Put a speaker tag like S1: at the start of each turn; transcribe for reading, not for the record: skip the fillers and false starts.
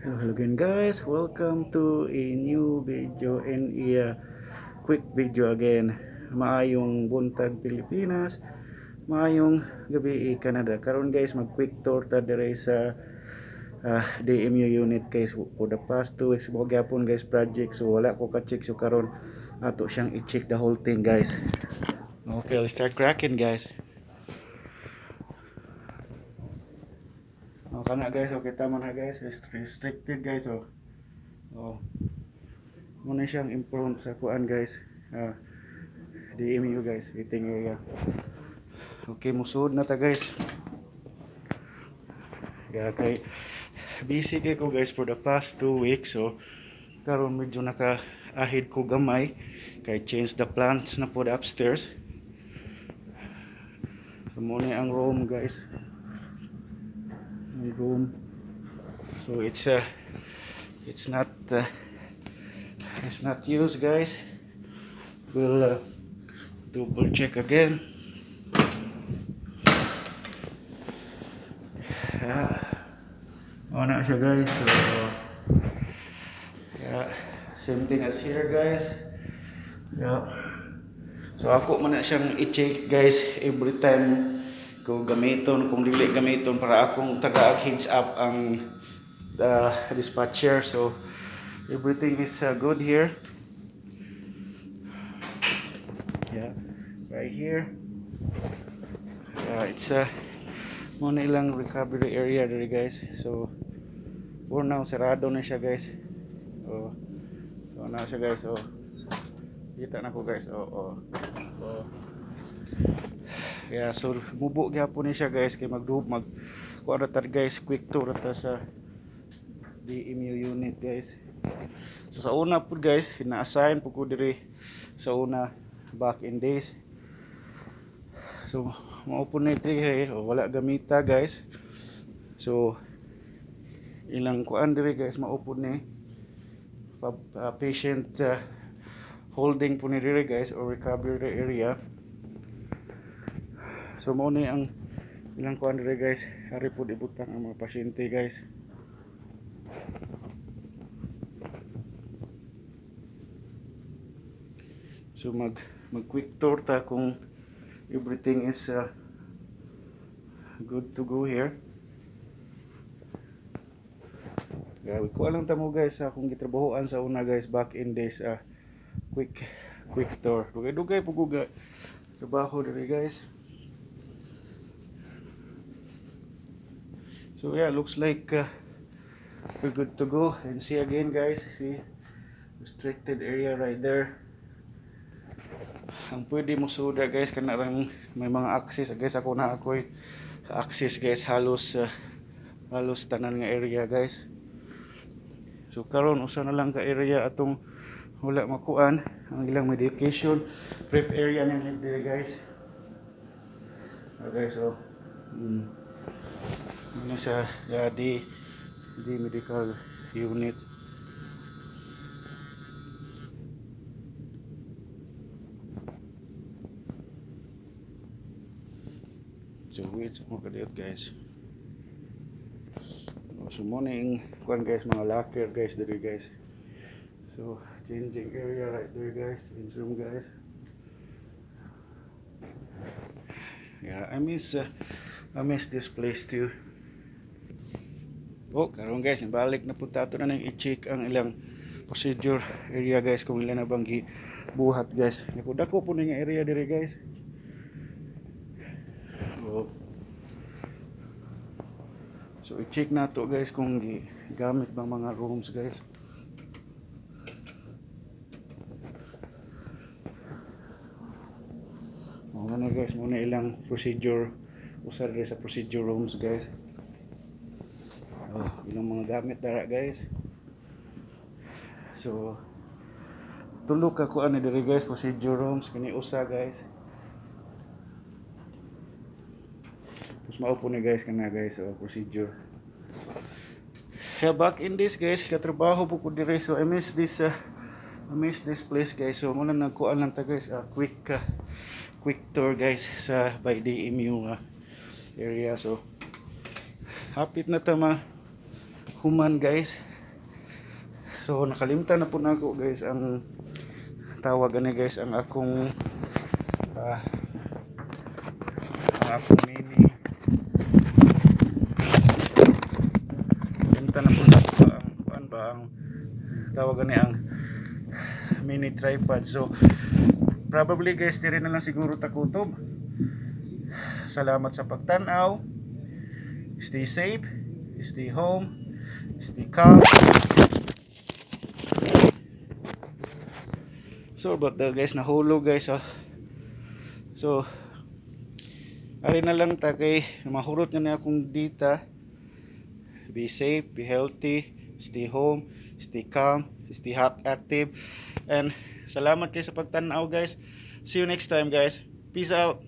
S1: Hello, hello again, guys. Welcome to a new video and a quick video again. Maayong buntag, Pilipinas. Maayong gabi, Canada. Karon, guys, mag quick tour ta dire sa DMU unit, guys. For the past 2 weeks mo gyapon, guys, project, so wala ko ka-check, so karon ato siyang i-check the whole thing, guys. Okay, let's start cracking, guys. Oh, kana, guys, okay, tama na, guys. Restricted, guys, oh. Oh. Muna siyang improve sa kuan, guys. DMU, guys, waiting area. Okay, musud na ta, guys. Kaya kay busy kay ko, guys, for the past 2 weeks, so karon medyo naka ahid ko gamay kay change the plans na po upstairs. So muna ang room, guys. Ang room. So it's not used, guys. We'll double check again. Yeah. Oh na siya, guys. So yeah, same thing as here, guys. Yeah. So ako man na siyang i-check, guys, every time ko gamiton, kung dili gamiton para akong taga heads up ang dispatcher. So everything is good here. Yeah, right here. Yeah, it's a mo na ilang recovery area diri, guys. So for now sarado na siya, guys. Oh. So na siya, guys. Oh. Kita na ko, guys. Oh. Yeah, so mubo gyapon ni siya, guys, kay magduhog mag kuan ra ta, guys, quick tour ta sa DMU unit, guys. So sa una pud, guys, ina-assign pud ko diri sa una back in days. So mao pud ni diri, oh, wala gamita, guys. So ilang kuan diri, guys, mao pud ni patient holding po ni diri, guys, or recovery area. So mao ni ang ilang kuan diri, guys. Ari pud ibutang ang mga pasyente, guys. So mag mag quick tour ta kung everything is good to go here. Grabe ko lang tamo, guys, sa akong gitrabahoan sa una, guys, back in days, quick quick tour. Dugay-dugay pud ko ga trabaho diri, guys. So yeah, looks like we're good to go. And see again, guys, see restricted area right there. Ang pwede mo suda, guys, kana rang may mga access, guys. Ako na ako'y access, guys, halos tanan nga area, guys. So karon usa na lang ka area atong wala makuan, ang ilang medication prep area ni diri, guys. Okay, so ano sa the medical unit. So wait sa mga kadiyot, guys. So morning kuan, guys, mga locker, guys, diri, guys. So changing area right there, guys, change room, guys. Yeah, I miss this place too. Oh, karon, guys, balik na punta ato na nang i-check ang ilang procedure area, guys, kung ilan na bang gibuhat, guys. Dako dako po ni nga area diri, guys. Oh. So i-check na to, guys, kung gamit bang mga rooms, guys. O nga guys, muna ilang procedure, usa diri sa procedure rooms, guys. Oh, ilang mga gamit dara, guys. So tulo ka kuan ni diri, guys, procedure rooms kini usa, guys. Tapos mao po ni, guys, kana, guys, oh, procedure. Yeah, back in this, guys, katrabaho po ko diri, so I miss this place, guys. So muna nagkuan lang ta, guys, quick tour, guys, sa by DMU area. So hapit na ta ma human, guys. So nakalimtan na pud nako, guys, ang tawag ani, guys, ang akong mini. Kalimtan na pud nako ang kuan ba, ang tawag ani, ang mini tripod. So probably, guys, diri na lang siguro ta kutob. Salamat sa pagtan-aw. Stay safe, stay home, stay calm. So about that, guys, nahulog, guys, oh. So ari na lang ta kay mahurot na niya akong data. Be safe, be healthy, stay home, stay calm, stay active, and salamat kay sa pagtan-aw, guys. See you next time, guys. Peace out.